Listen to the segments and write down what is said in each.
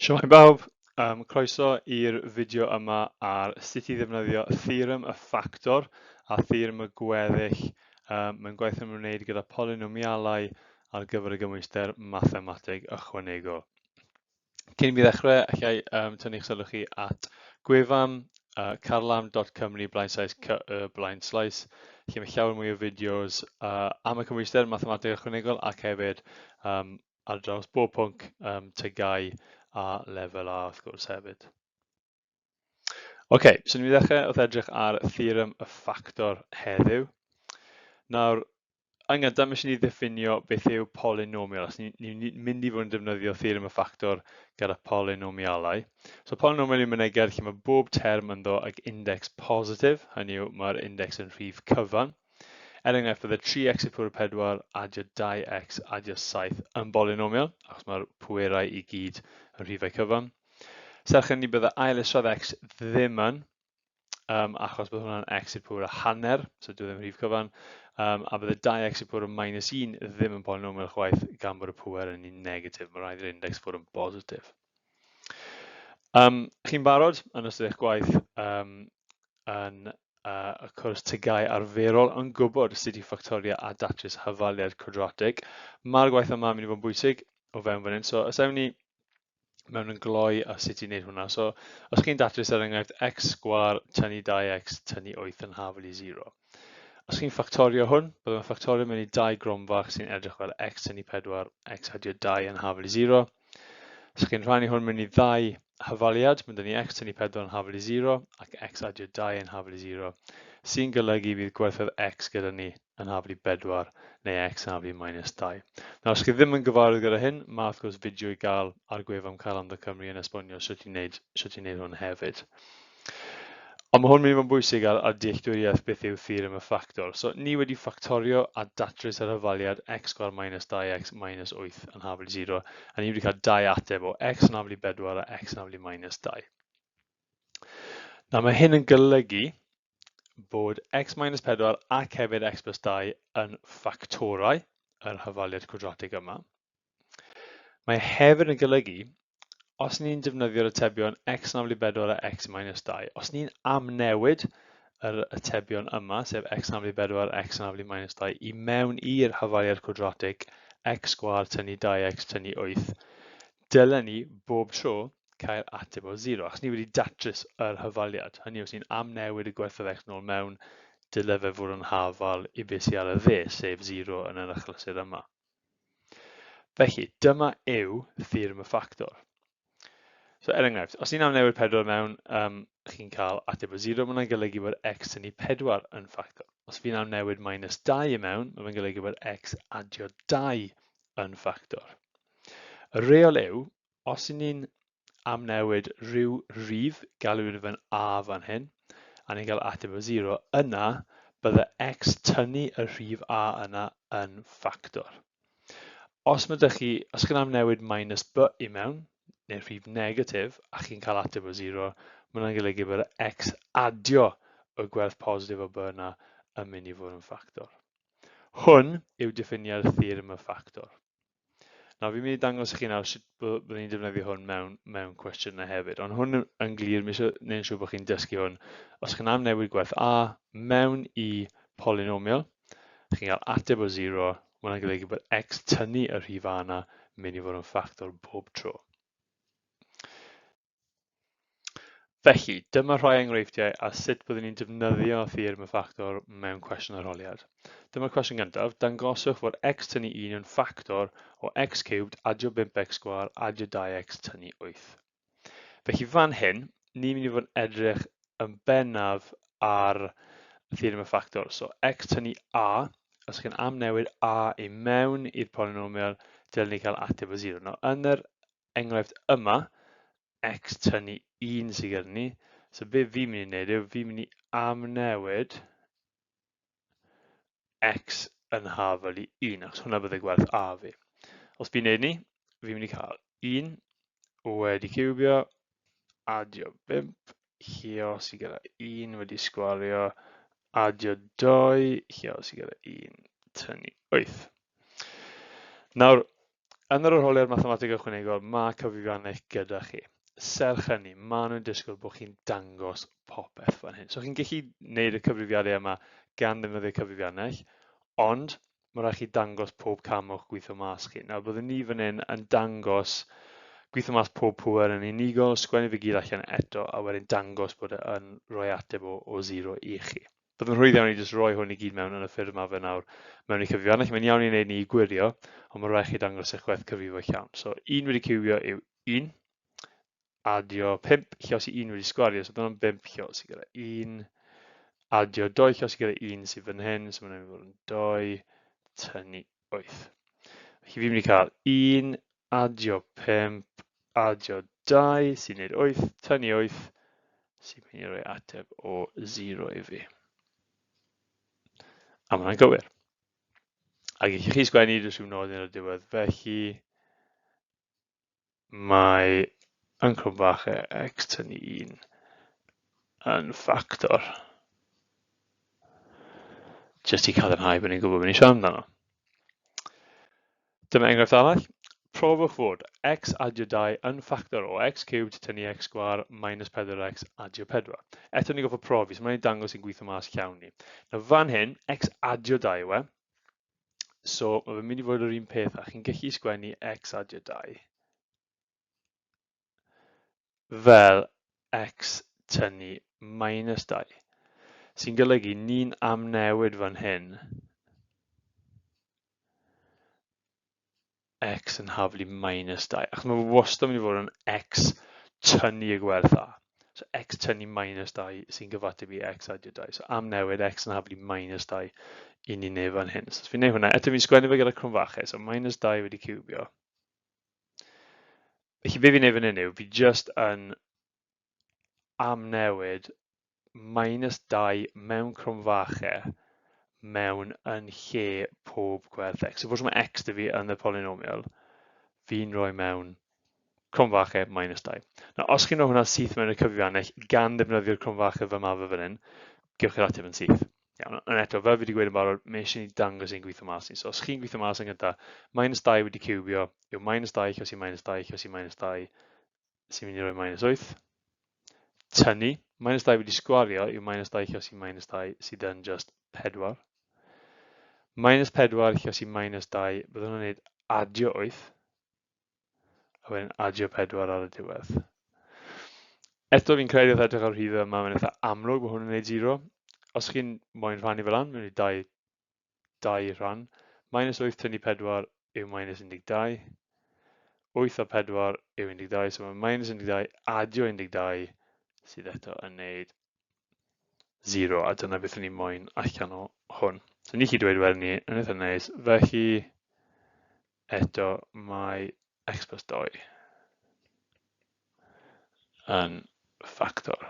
Shwmae bawb, um, croeso i'r fideo yma ar sut i ddefnyddio theorem y ffactor a theorem y gweddill um, mewn gwaith yn ymwneud gyda polynomialau ar gyfer y gymwyster mathemateg ychwanegol. Cyn i mi ddechrau, allai um, tynnu'ch sylw chi at gwefan uh, carlam.cymru blaenslaes cy blaenslaes, lle mae llawer mwy o fideos uh, am y cymwyster mathemateg ychwanegol ac hefyd um, ar draws bob pwnc um, TGAU a lefel A wrth gwrs hefyd. Ok, so ni'n ddechrau wrth edrych ar theorem y ffactor heddiw. Nawr, yn gyntaf, mae eisiau ni ddiffinio beth yw polynomial. Os ni'n ni, ni mynd i fod yn defnyddio theorem y ffactor gyda polynomialau. So polynomial yw mynegiad lle mae bob term ynddo ag index positif, hynny yw mae'r index yn rhif cyfan. Er enghraifft, bydde 3x i'r pŵer 4 adio 2x adio 7 yn bolynomial, achos mae'r pwerau i gyd yn rhifau cyfan. Serch hynny, bydde ail isradd x ddim yn, um, achos bydd hwnna'n x i'r pŵer hanner, so dwi ddim rhif cyfan, um, a bydde 2x i'r pŵer minus 1 ddim yn polynomial chwaith gan bod y pŵer yn un negatif, mae rhaid i'r index fod yn bositif. Um, chi'n barod yn ystod eich gwaith um, yn uh, y cwrs TGAU arferol yn gwybod sut i ffactorio a datrys hafaliad cwadratig. Mae'r gwaith yma yn mynd i fod yn bwysig o fewn fan hyn. So, os ewn ni mewn yn gloi a sut i wneud hwnna. So, os chi'n datrys er enghraifft x sgwar tynnu 2x tynnu 8 yn hafal i 0. Os chi'n ffactorio hwn, byddwn yn ffactorio mewn i dau gronfach sy'n edrych fel x tynnu 4, x adio 2 yn hafal i 0. Os chi'n rhannu hwn mewn i ddau hafaliad, mae dyn ni x tynnu 4 yn hafal i 0 ac x adio 2 yn hafal i 0, sy'n golygu bydd gwerthoedd x gyda ni yn hafal i 4 neu x yn hafal i minus 2. Nawr, os chi ddim yn gyfarwydd gyda hyn, mae wrth gwrs fideo i gael ar gwefan Calendar Cymru yn esbonio sut i wneud, sut i wneud hwn hefyd. Ond mae hwn yn mynd i fod yn bwysig ar, ar dealltwriaeth beth yw theorem y ffactor. So, ni wedi ffactorio a datrys yr hafaliad x sgwâr minus 2x minus 8 yn hafal i 0, a ni wedi cael dau ateb o x yn hafal i 4 a x yn hafal i minus 2. Nawr mae hyn yn golygu bod x minus 4 ac hefyd x plus 2 yn ffactorau yr hafaliad cwadratig yma. Mae hefyd yn golygu, os ni'n defnyddio'r atebion x yn aml i 4 a x minus 2, os ni'n amnewid yr atebion yma, sef x yn aml i 4 a x yn aml i minus 2, i mewn i'r hafaliad cwadratig x sgwâr tynnu 2x tynnu 8, dylen ni bob tro cael ateb o 0, achos ni wedi datrys yr hafaliad. Hynny yw, os ni'n amnewid y gwerthoedd x nôl mewn, dyle fe fod yn hafal i beth sydd ar y dde, sef 0 yn yr achlysur yma. Felly, dyma yw theorem y ffactor. So, er enghraifft, os ni'n amnewid 4 mewn, um, chi'n cael ateb o 0, mae hwnna'n golygu bod x tynnu 4 yn ffactor. Os fi'n amnewid minus 2 i mewn, mae fe'n golygu bod x adio 2 yn ffactor. Y reol yw, os y'n ni'n amnewid rhyw rif, galwyd fe'n A fan hyn, a ni'n cael ateb o 0, yna bydde x tynnu y rhif A yna yn ffactor. Os mae dych chi, os chi'n amnewid minus b i mewn, neu rhif negatif, a chi'n cael ateb o 0, mae hwnna'n golygu bod x adio y gwerth positif o b yna yn mynd i fod yn ffactor. Hwn yw diffiniad theorem y ffactor. Nawr, fi'n mynd i dangos i chi nawr sut byddwn ni'n defnyddio hwn mewn, mewn cwestiynau hefyd. Ond hwn yn glir, mi eisiau gwneud yn siŵr bod chi'n dysgu hwn. Os chi'n amnewid gwerth A mewn i polynomial, chi'n cael ateb o 0, mae hwnna'n golygu bod x tynnu y rhif A yna mynd i fod yn ffactor bob tro. Felly, dyma rhai enghreifftiau ar sut byddwn ni'n defnyddio theorem y ffactor mewn cwestiwn arholiad. Dyma'r cwestiwn gyntaf. Dangoswch fod x tynnu 1 yn ffactor o x cubed adio 5x sgwâr adio 2x tynnu 8. Felly fan hyn, ni'n mynd i fod yn edrych yn bennaf ar theorem y ffactor. So x tynnu a, os chi'n amnewid a i mewn i'r polynomial, dylen ni cael ateb o 0. Nawr, yn yr enghraifft yma, x tynnu 1 sydd gyda ni. So be fi'n mynd i wneud yw, fi'n mynd i amnewid x yn hafal i 1, achos hwnna bydde gwerth a fi. Os fi'n neud ni, fi'n mynd i cael 1 wedi ciwbio, adio 5, llios i gyda 1 wedi sgwario, adio 2, llios i gyda 1, tynnu 8. Nawr, Yn yr arholiad mathemateg ychwanegol, mae cyfrifiannell gyda chi. Serch hynny, maen nhw'n disgwyl bod chi'n dangos popeth fan hyn. So chi'n gallu gwneud y cyfrifiadau yma gan ddefnyddio cyfrifiannell, ond mae rhaid chi dangos pob cam o'ch gweithio mas chi. Nawr, byddwn ni fan hyn yn dangos gweithio mas pob pŵer yn unigol, sgwennu fe gyd allan eto, a wedyn dangos bod e yn rhoi ateb o, o 0 i chi. Bydd yn rhwydd iawn i jyst roi hwn i gyd mewn yn y ffurf yma fe nawr mewn i cyfrifiannell. Mae'n iawn i wneud ni i gwirio, ond mae rhaid chi dangos eich gwerth cyfrifo llawn. So 1 wedi ciwbio yw 1, adio 5 lliosi 1 wedi sgwario, so dyna'n 5 lliosi gyda 1, adio 2 lliosi gyda 1 sydd fan hyn, so mae'n mynd fod yn 2, tynnu 8. Felly fi'n mynd i cael 1, adio 5, adio 2 sy'n gwneud 8, tynnu 8, sy'n mynd i roi ateb o 0 i fi. A mae hwnna'n gywir. A gallwch chi sgwennu jyst rhyw nodyn ar y diwedd. Felly mae yn cromfache x tynnu 1 yn ffactor. Jyst i cadarnhau bod ni'n gwybod beth ni'n siarad amdano. Dyma enghraifft arall. Profwch fod x adio 2 yn ffactor o x cubed tynnu x sgwâr minus 4x adio 4. Eto ni'n gorfod profi, so mae'n dangos i'n gweithio mas llawn ni. Nawr fan hyn, x adio 2 yw e. So mae fe'n mynd i fod yr un peth a chi'n gallu sgwennu x adio 2 fel x tynnu minus 2, sy'n golygu ni'n amnewid fan hyn x yn haflu minus 2, achos mae fe wastad yn mynd i fod yn x tynnu y gwerth a. So x tynnu minus 2 sy'n gyfateb i x adio 2. So amnewid x yn haflu minus 2 i ni'n neud fan hyn. So os fi'n neud hwnna, eto fi'n sgwennu fe gyda cromfachau, so minus 2 wedi ciwbio. Felly be fi'n neud fan hyn yw, fi just yn amnewid minus 2 mewn cromfachau mewn yn lle pob gwerth x. So fod mae x dy fi yn y polynomial, fi'n rhoi mewn cromfachau minus 2. Nawr, os chi'n rhoi hwnna syth mewn y cyfrifiannell gan ddefnyddio'r cromfachau fe ma fe fan hyn, gewch chi'r ateb yn syth. Iawn, ond eto, fel fi wedi gweud yn barod, mae eisiau ni dangos ein gweithio mas ni. So os chi'n gweithio mas yn gyntaf, minus 2 wedi ciwbio yw minus 2 lliosi minus 2 lliosi minus 2 sy'n mynd i roi minus 8. Tynnu, minus 2 wedi sgwario yw minus 2 lliosi minus 2 sydd yn just 4. Minus 4 lliosi minus 2, byddwn nhw'n gwneud adio 8. A wedyn adio 4 ar y diwedd. Eto fi'n credu wrth edrych ar rhifau yma, mae'n eitha amlwg bod hwn yn gwneud 0. Os chi'n moyn rhannu fel lan, mae'n gwneud 2, 2 rhan. Minus 8 tynnu 4 yw minus 12. 8 a 4 yw 12, so mae minus 12 adio 12 sydd eto yn gwneud 0, a dyna beth o'n i moyn allan o hwn. So ni chi dweud wedyn ni, yn eitha neis, felly Eto mae x plus 2 yn ffactor.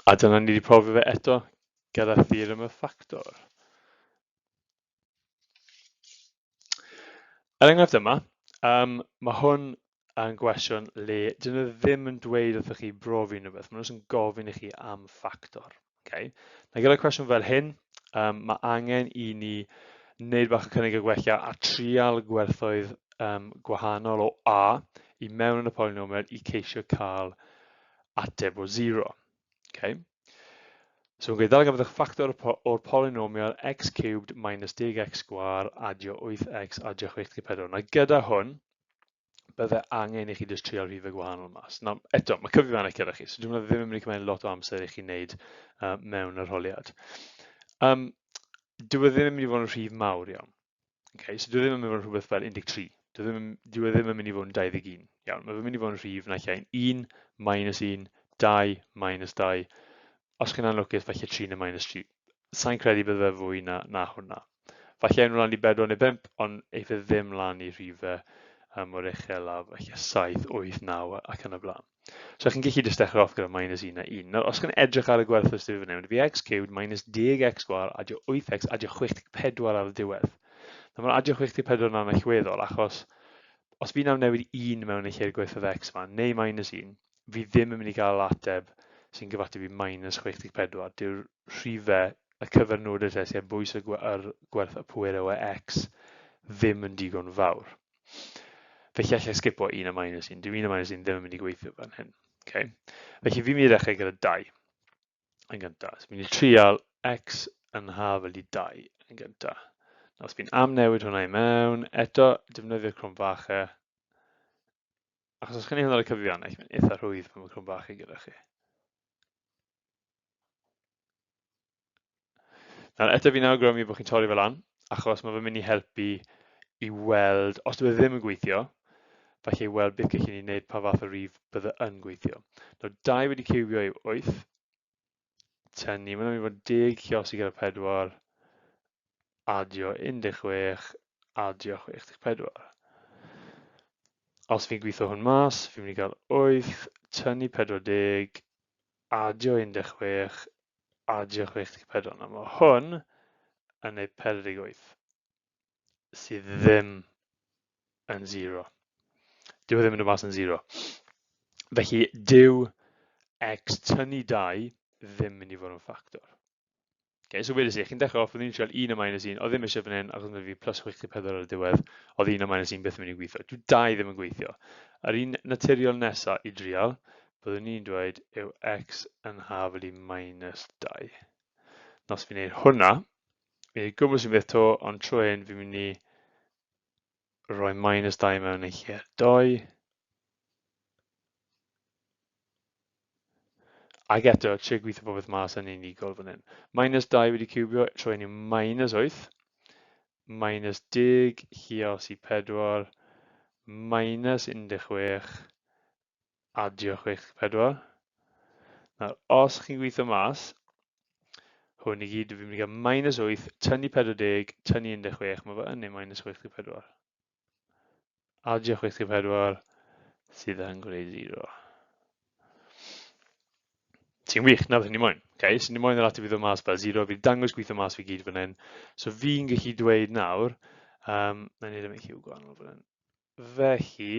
A dyna ni wedi profi fe eto gyda theorem y ffactor. Er enghraifft yma, um, mae hwn yn gwestiwn le dyn nhw ddim yn dweud wrthych chi brofi unrhyw beth, maen nhw'n gofyn i chi am ffactor. Okay. Na gyda cwestiwn fel hyn, um, mae angen i ni wneud bach o cynnig a gwella a trial gwerthoedd um, gwahanol o A i mewn yn y polynomial i ceisio cael ateb o 0. Okay. So yn gweud ddarganfyddwch ffactor o'r polynomial x cubed minus 10x sgwâr adio 8x adio 64. Na gyda hwn, bydde angen i chi jyst trial rhifau gwahanol mas. Nawr, eto, mae cyfrifannau gyda chi, so dwi'n meddwl ddim yn mynd i cymryd lot o amser i chi wneud mewn arholiad. Um, dyw e ddim yn mynd i fod yn rhif mawr iawn. Okay, so dyw e ddim yn mynd i fod yn rhywbeth fel 13. Dyw e ddim, dyw e ddim yn mynd i fod yn 21. Iawn, mae fe'n mynd i fod yn rhif naill ai'n 1, minus 1, 2, minus 2. Os chi'n anlwcus, falle 3 neu minus 3. Sa'n credu bydde fe fwy na, na hwnna. Falle enw lan i 4 neu 5, ond eiff e ddim lan i rhifau mor uchel a falle 7, 8, 9 ac yn y blaen. So chi'n gallu jyst dechrau off gyda minus 1 a 1. Nawr, os chi'n edrych ar y gwerth sydd fan hyn, fi x cubed minus 10x sgwâr adio 8x adio 64 ar y diwedd. Nawr mae'r adio 64 yna'n allweddol achos os fi nawr newid 1 mewn y lle'r gwerthoedd x yma, neu minus 1, fi ddim yn mynd i gael ateb sy'n gyfateb i minus 64. Dyw'r rhifau y cyfernodau te sydd ar bwys y yr gwerth y pwerau o x ddim yn digon fawr. Felly allai sgipo 1 a minus 1. Dyw 1 a minus 1 ddim yn mynd i gweithio fan hyn. Okay. Felly fi'n mynd i ddechrau gyda 2 yn gyntaf. So fi'n mynd i trial x yn hafel i 2 yn gyntaf. Nawr, os fi'n amnewid hwnna i mewn, eto defnyddio cromfachau. Achos os chi'n ei hwnna ar y cyfrifiannell, mae'n eitha rhwydd pan mae cromfachau gyda chi. Nawr eto fi'n awgrymu bod chi'n torri fe lan, achos mae fe'n mynd i helpu i weld, os dyw e ddim yn gweithio, falle i weld beth gallwn ni wneud pa fath o rif bydde yn gweithio. Nawr, 2 wedi ciwbio yw 8, tynnu, mae'n mynd i fod 10 lliosi gyda 4, adio 16, adio 64. Os fi'n gweithio hwn mas, fi'n mynd i gael 8, tynnu 40, adio 16, adio 64. Nawr mae hwn yn ei 48, sydd ddim yn 0. Dyw e ddim yn dod mas yn 0. Felly, dyw x tynnu 2 ddim mynd i fod yn ffactor. Okay, so wedes i, chi'n dechrau off, byddwn i'n trial 1 a minus 1, oedd ddim eisiau fan hyn, achos mae fi plus 64 ar y diwedd, oedd 1 a minus 1 byth yn mynd i gweithio. Dwi 2 ddim yn gweithio. Yr un naturiol nesaf i drial, byddwn i'n dweud yw x yn hafel i minus 2. Nos fi'n gwneud hwnna, fi'n gwneud gwmws yn beth to, ond tro hyn fi'n mynd i rhoi minus 2 mewn yn lle 2. Ac eto, trio gweithio popeth mas yn unigol fan hyn. Minus 2 wedi ciwbio, troi hyn i minus 8. Minus 10, llios i 4. Minus 16, adio 64. Nawr, os chi'n gweithio mas, hwn i gyd, fi'n mynd i gael minus 8, tynnu 40, tynnu 16, mae fe yn ei minus 64. Adio 64 sydd yn gwneud 0. Ti'n wych, na beth ni moyn. Okay, so ni moyn yr ateb i ddod mas fel 0, fi'n dangos gweithio mas fi gyd fan hyn. So fi'n gallu dweud nawr, na i wneud e mewn lliw gwahanol fan hyn. Felly,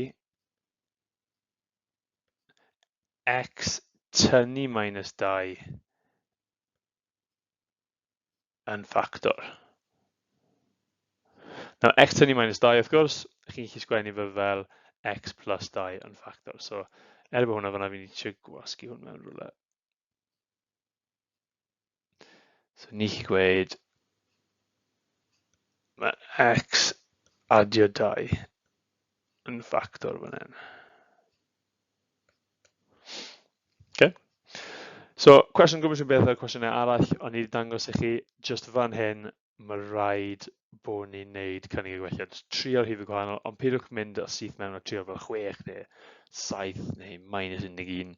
x tynnu minus 2 yn ffactor. Nawr, x tynnu minus 2, wrth gwrs, chi'n gallu sgwennu fe fel x plus 2 yn ffactor. So, er bod hwnna fyna, fi'n eisiau gwasgu hwn mewn rhywle. So, ni chi gweud, mae x adio 2 yn ffactor fan hyn. Okay. So, cwestiwn gwybod sy'n beth o'r cwestiynau arall, ond i dangos i chi, just fan hyn, mae rhaid bod ni'n neud cynnig y gwelliant. Trio rhifau gwahanol, ond peidiwch mynd â syth mewn a trio fel 6 neu 7 neu minus 11.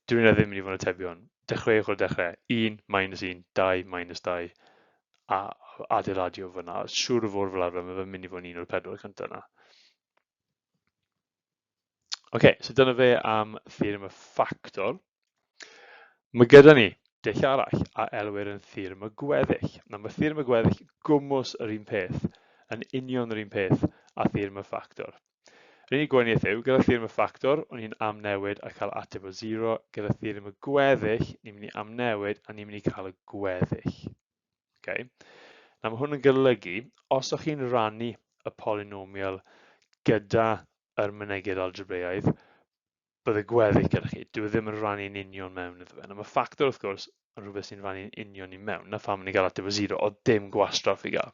Dwi yna ddim mynd i fod yn atebion. Dechreuwch o'r dechrau. 1, minus 1, 2, minus 2, a adeiladu o fyna. Siŵr o fod fel arfer, mae fe'n mynd i fod yn un o'r pedwar cyntaf yna. Oce, okay, so dyna fe am theorem y ffactor. Mae gyda ni dull arall a elwir yn theorem y gweddill. Nawr mae theorem y gweddill gwmws yr un peth, yn union yr un peth a theorem y ffactor. Yr unig gwahaniaeth yw, gyda theorem y ffactor, o'n i'n amnewid a cael ateb o 0, gyda theorem y gweddill, ni'n mynd i amnewid a ni'n mynd i cael y gweddill. Okay. Nawr mae hwn yn golygu, os o'ch chi'n rannu y polynomial gyda yr mynegiad algebraidd, bydde gweddill gyda chi. Dyw e ddim yn rhannu'n union mewn iddo fe. Nawr mae ffactor wrth gwrs yn rhywbeth sy'n rhannu'n union i mewn. Na pham ni'n gael ateb o 0, o dim gwastraff i gael.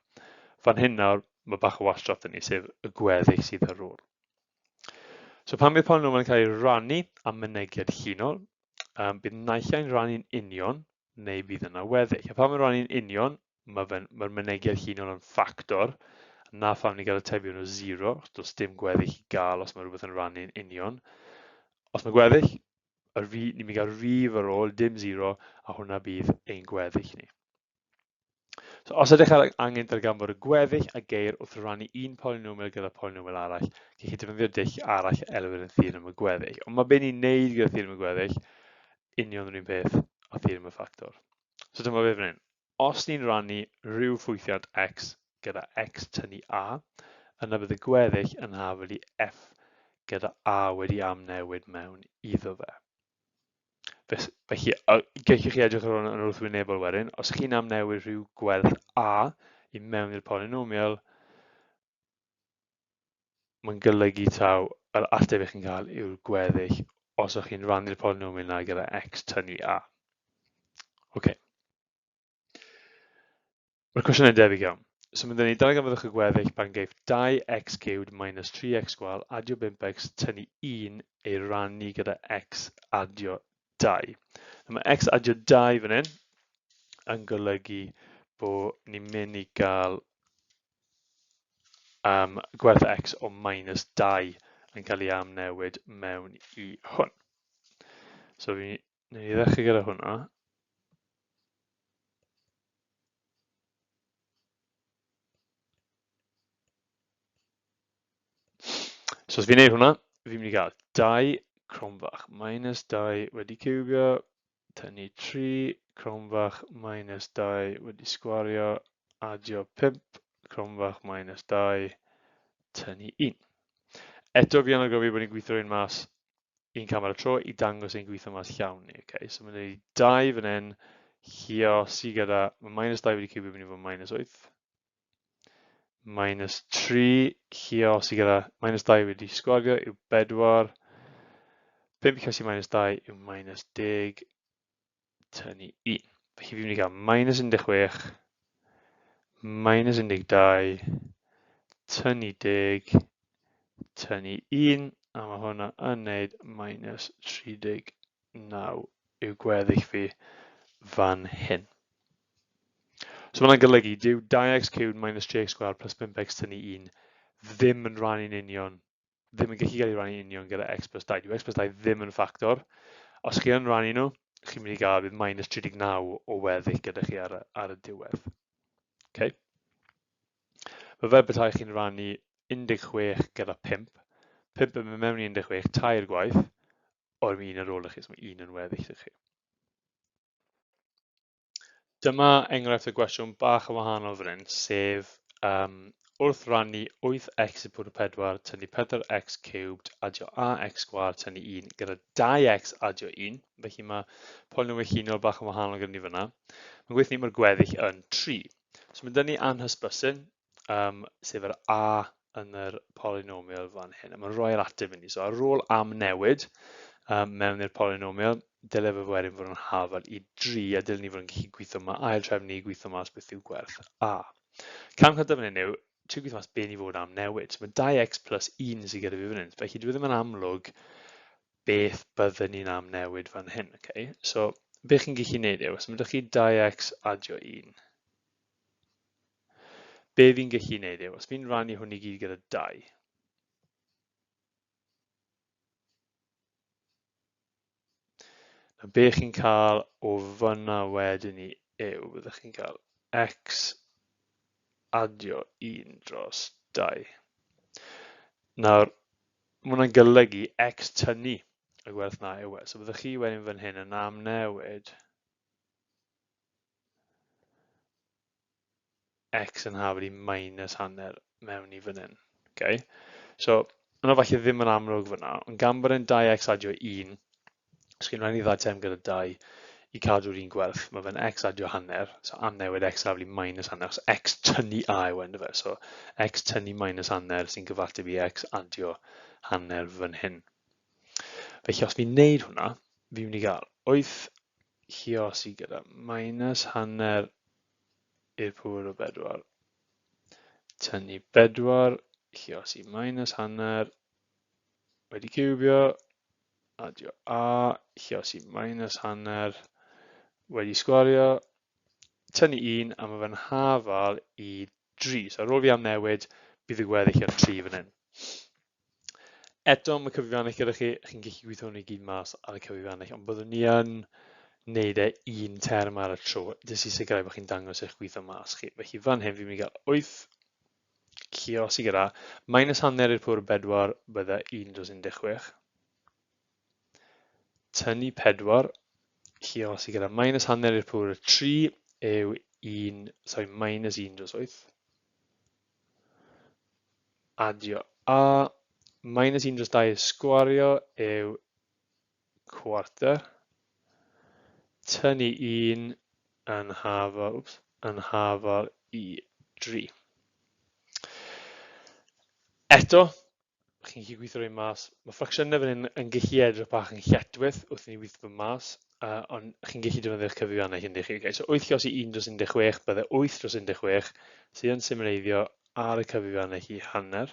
Fan hyn nawr, mae bach o wastraff dyn ni, sef y gweddill sydd ar ôl. So pan bydd polynomial yn cael ei rannu am mynegiad llinol, bydd naill ai'n rannu'n union neu bydd yna weddill. A pan mae'n rannu'n union, mae'r fe, mae mynegiad llinol yn ffactor, na pham ni'n cael atebion o 0, does dim gweddill i gael os mae rhywbeth yn rannu'n union. Os mae gweddill, yr fi, ni'n mynd i gael rif ar ôl, dim 0, a hwnna bydd ein gweddill ni. So os ydych ar angen darganfod y gweddill a geir wrth rannu un polynomial gyda polynomial arall, gellir defnyddio dull arall a elwir yn theorem y gweddill. Ond mae be ni'n neud gyda theorem y gweddill union yr un peth â theorem y ffactor. So dyma fe fan hyn. Os ni'n rannu rhyw ffwythiant x gyda x tynnu a, yna bydd y gweddill yn hafal i f gyda a wedi amnewid mewn iddo fe. Felly, gallwch chi edrych ar hwn yn wrthwynebol wedyn. Os chi'n amnewid rhyw gwerth a i mewn i'r polynomial, mae'n golygu taw yr ateb ych chi'n cael yw'r gweddill os ych chi'n rhannu'r polynomial yna gyda x tynnu a. Okay. Mae'r cwestiynau'n debyg iawn. So mae'n dynnu darganfyddwch y gweddill pan geiff 2x cubed minus 3x sgwâr adio 5x tynnu 1 ei rannu gyda x adio 2. Nawr mae x adio 2 fan hyn yn golygu bod ni'n mynd i gael gwerth x o minus 2 yn cael ei amnewid mewn i hwn. So fi, wnawn ni ddechrau gyda hwnna. So os fi'n neud hwnna, fi'n mynd i gael 2 cromfach minus 2 wedi ciwbio, tynnu 3 cromfach minus 2 wedi sgwario, adio 5 cromfach minus 2, tynnu 1. Eto fi yn argyfio bod ni'n gweithio un mas un cam ar y tro i dangos ein gweithio mas llawn ni. Okay? So mae'n gwneud 2 fan hyn, lluosi gyda, mae minus 2 wedi cubio mynd i fod minus 8. Minus 3, lluosi gyda, minus 2 wedi sgwario yw 4. 5 lluosi minus 2 yw minus 10, tynnu 1. Felly fi'n mynd i gael minus 16, minus 12, tynnu 10, tynnu 1, a mae hwnna yn neud minus 39 yw gweddill fi fan hyn. So mae hwnna'n golygu dyw 2x cubed minus 3x squared plus 5x tynnu 1 ddim yn rhannu'n union ddim yn gallu cael ei rannu union gyda x plus 2. Dyw x plus 2 ddim yn ffactor. Os chi yn rannu nhw, chi'n mynd i gael bydd minus 39 o weddill gyda chi ar y, ar y diwedd. Okay. Mae fel petai chi'n rannu 16 gyda 5. 5 yn mynd mewn i 16 tair gwaith, o'r un ar ôl i chi, so mae un yn weddill i chi. Dyma enghraifft o gwestiwn bach yn wahanol fan hyn, sef um, wrth rannu 8x i pwr 4 tynnu 4x cubed adio ax sgwâr tynnu 1 gyda 2x adio 1, felly mae polynomial llinol bach yn wahanol gyda ni fyna. Mae'n gweithio ni mae'r gweddill yn 3. So mae dyn ni anhysbysyn, sef yr a yn yr polynomial fan hyn. A mae'n rhoi'r ateb i ni. So ar ôl am newid mewn i'r polynomial, dyle fe wedyn fod yn hafal i 3 a dylen ni fod yn gallu gweithio ma, ail trefnu i gweithio mas beth yw gwerth a. Cam cyntaf fan hyn yw, trio gweithio mas be ni fod am newid. So mae 2x plus 1 sydd gyda fi fan hyn, felly dwi ddim yn amlwg beth byddwn ni'n am newid fan hyn. Okay? So be chi'n gallu neud yw, os mae chi 2x adio 1, Be fi'n gallu neud yw, os fi'n rannu hwn i gyd gyda 2, na be chi'n cael o fyna wedyn ni yw, byddwch chi'n cael x adio 1 dros 2. Nawr, mae hwnna'n golygu x tynnu y gwerth na yw e. So byddwch chi wedyn fan hyn yn amnewid x yn hafal i minus hanner mewn i fan hyn. Okay? So, yna falle ddim yn amlwg fyna, ond gan bod e'n 2x adio 1, os chi'n rhannu ddau term gyda 2 i cadw'r un gwerth, mae fe'n x adio hanner, so amnewid x hafal i minus hanner, achos x tynnu a yw e, fe? So x tynnu minus hanner sy'n gyfateb i x adio hanner fan hyn. Felly os fi'n neud hwnna, fi'n mynd i gael 8 lluosi gyda minus hanner i'r pŵer o bedwar. Tynnu bedwar, lluosi minus hanner, wedi ciwbio, adio a, lluosi minus hanner, wedi sgwario, tynnu un, a mae fe'n hafal i 3. So ar ôl fi am newid, bydd y gweddill yn 3 fan hyn. Eto, mae cyfrifiannell gyda chi, chi'n gallu gweithio hwn i gyd mas ar y cyfrifiannell, ond byddwn ni yn neud e un term ar y tro, jyst i sicrhau bod chi'n dangos eich gweithio mas chi. Felly fan hyn fi'n mynd i gael 8 lluosi gyda minus hanner i'r pwr 4 bydde 1 dros 16. Tynnu 4 lluosi gyda minus hanner i'r pwr 3 yw 1, sorry, minus 1 dros 8. Adio a minus 1 dros 2 sgwario yw cwarter. Tynnu 1 yn hafal, wps, yn hafal i 3. Eto, chi'n gallu gweithio rhoi mas. Mae ffracsiynau fan hyn yn gallu edrych bach yn lletchwith wrth i ni weithio fo mas, ond chi'n gallu defnyddio'ch cyfrifiannau hyn chi. Okay, so 8 lliosi 1 dros 16, bydde 8 dros 16, sydd yn symleiddio ar y cyfrifiannau i hanner.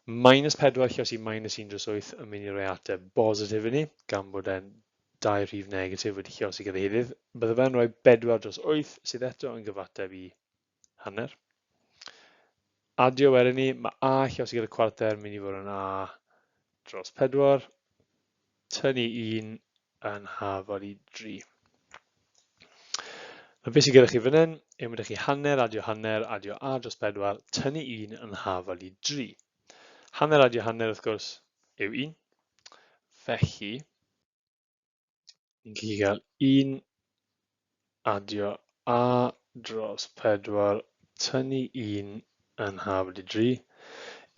Minus 4 lliosi minus 1 dros 8 yn mynd i roi ateb bositif i ni, gan bod e'n dau rhif negatif wedi lliosi gyda'i gilydd. Bydde fe'n rhoi 4 dros 8, sydd eto yn gyfateb i hanner. Adio wedyn ni, mae A lliosi gyda cwarter yn mynd i fod yn A dros 4. Tynnu 1 yn hafal i 3. Mae beth sydd gyda chi fan hyn yw mae chi hanner adio hanner adio A dros 4, tynnu 1 yn hafal i 3. Hanner adio hanner wrth gwrs yw 1. Felly, ni'n gallu cael 1 adio A dros 4, tynnu 1 yn hafal i 3.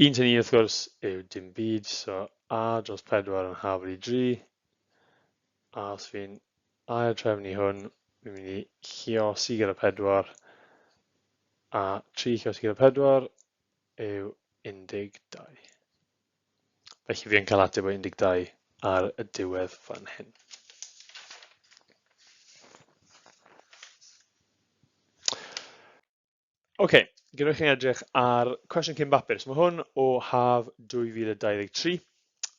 1 tynnu 1 wrth gwrs yw dim byd, so A dros 4 yn hafal i 3. A os fi'n ail trefnu hwn, fi'n mynd i lliosi gyda 4, a 3 lliosi gyda 4 yw 12. Felly fi yn cael ateb o 12 ar y diwedd fan hyn. Oce, gyda chi'n edrych ar cwestiwn cyn bapur. So mae hwn o haf 2023.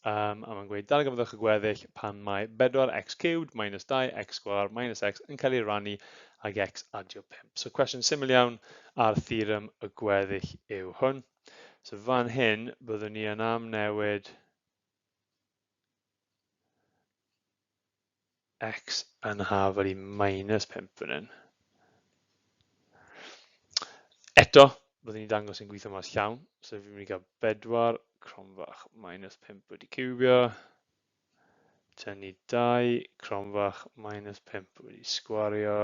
A mae'n gweud darganfyddwch y gweddill pan mae 4x cubed minus 2x sgwâr minus x yn cael ei rannu ag x adio 5. So cwestiwn syml iawn ar theorem y gweddill yw hwn. So fan hyn, byddwn ni yn amnewid x yn hafal i minus 5 fan hyn. Eto, byddwn ni'n dangos yn gweithio mas llawn. So fi'n mynd i gael 4 cromfach minus 5 wedi cubio. Tynnu 2 cromfach minus 5 wedi sgwario.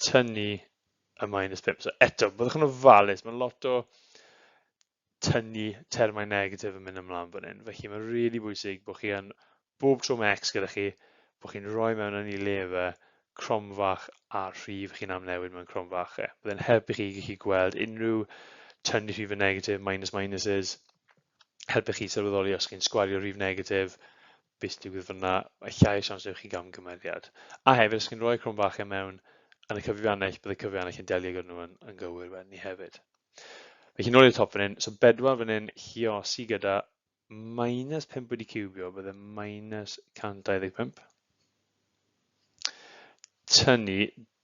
Tynnu y minus 5. So eto, byddwch yn ofalus. Mae lot o tynnu termau negatif yn mynd ymlaen fan hyn. Felly mae'n rili really bwysig bod chi yn, bob tro mae x gyda chi, bod chi'n rhoi mewn yn ei le fe cromfach a rhif chi'n amnewid mewn cromfachau. Byddai'n helpu chi gallu gweld unrhyw tynnu rhif yn negatif, minus minuses, helpu chi sylweddoli os chi'n sgwario rhif negatif, beth sy'n digwydd fyna, mae llai o siawns chi gamgymeriad. A hefyd, os chi'n rhoi cromfachau mewn yn y cyfrifiannell, bydd y cyfrifiannell yn delio gyda nhw yn gywir wedyn ni hefyd. Felly nôl i'r top fan hyn, so bedwar fan hyn lliosi gyda minus 5 wedi cubio, bydde minus 125. Tynnu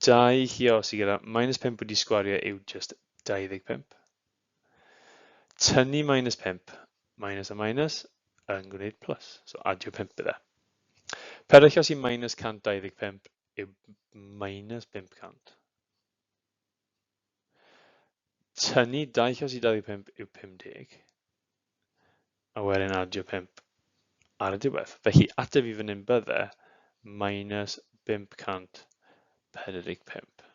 2 lliosi gyda minus 5 wedi sgwario yw just 25. Tynnu minus 5, minus a minus, yn gwneud plus, so adio 5 bydde. 4 lliosi minus 125 yw minus 500. Tynnu 2 lliosi 25 yw 50, a wedyn adio 5 ar y diwedd. Felly ateb i fan hyn bydde minus 545.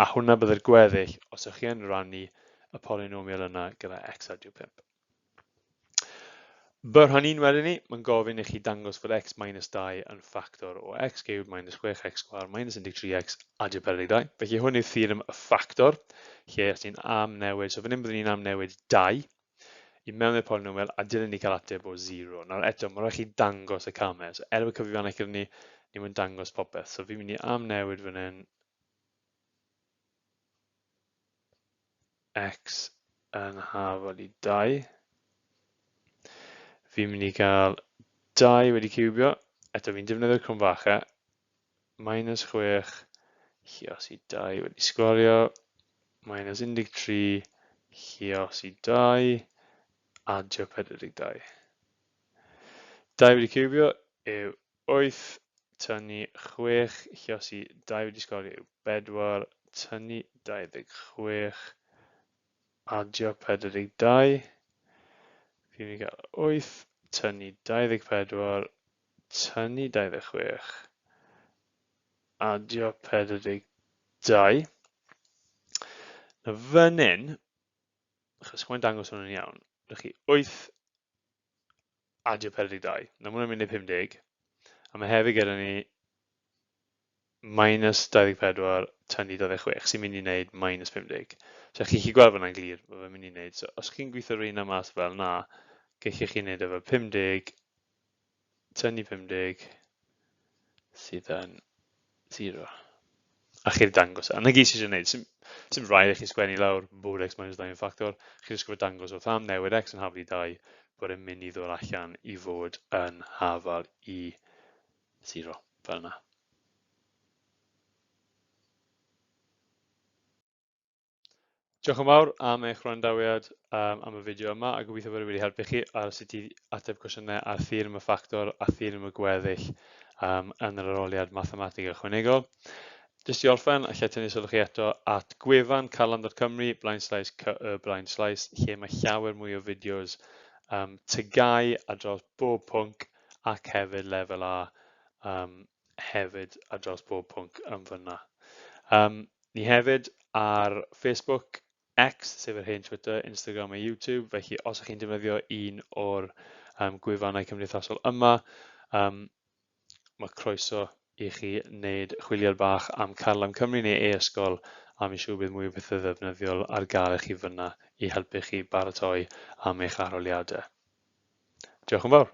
A hwnna bydde'r gweddill os yw'ch chi yn rannu y polynomial yna gyda x adio 5. By rhan 1 wedyn ni, mae'n gofyn i chi dangos fod x minus 2 yn ffactor o x cubed minus 6x sgwâr minus 13x adio 42. Felly hwn yw theorem y ffactor, lle os ni'n amnewid, so fan hyn byddwn ni'n amnewid 2 i mewn i'r polynomial a dylen ni cael ateb o 0. Nawr eto, mae rhaid chi dangos y camau. So er bod cyfrifannau gyda ni, ni'n mynd dangos popeth. So fi'n mynd i amnewid fan hyn x yn hafal i 2. Fi'n mynd i gael 2 wedi cubio. Eto fi'n defnyddio'r cromfachau. Minus 6, lliosi 2 wedi sgwario. Minus 13, lliosi 2, adio 42. 2 wedi cubio yw 8, tynnu 6, lliosi 2 wedi sgorio yw 4, tynnu 26, adio 42. Fi'n mynd i gael 8, tynnu 24, tynnu 26, adio 42. Na fan hyn, achos chwa'n dangos hwn yn iawn, rydych chi 8 adio 42. Nawr mae hwnna'n mynd i 50. A mae hefyd gyda ni minus 24 tynnu 26 sy'n mynd i wneud minus 50. So chi'n gallu gweld fyna'n glir, mae fe'n mynd i wneud. So os chi'n gweithio rheina mas fel na, gallech chi wneud efo 50 tynnu 50 sydd yn 0. A chi'n dangos e. A na gyd sydd eisiau gwneud. Sim, sim rhaid i chi sgwennu lawr bod x minus 2 yn ffactor. Chi'n jyst gorfod dangos wrth am newid x yn hafal i 2 bod e'n mynd i ddod allan i fod yn hafal i 0. Fel yna. Diolch yn fawr am eich wrandawiad am y fideo yma a gobeithio bod e wedi helpu chi ar sut i ateb cwestiynau ar theorem y ffactor a theorem y gweddill yn yr arholiad mathemateg ychwanegol. Jyst i orffen, allai tynnu sylw chi eto at gwefan carlam.cymru blaenslaes cy blaenslaes lle mae llawer mwy o fideos TGAU ar draws bob pwnc ac hefyd lefel A hefyd ar draws bob pwnc yn fyna. Ni hefyd ar Facebook, X, sef yr hen Twitter, Instagram a YouTube, felly os ydych chi'n defnyddio un o'r gwefannau cymdeithasol yma, mae croeso i chi wneud chwiliad bach am Carlam Cymru neu e-ysgol, a mi'n siŵr bydd mwy o bethau ddefnyddiol ar gael i chi fyna i helpu chi baratoi am eich arholiadau. Diolch yn fawr.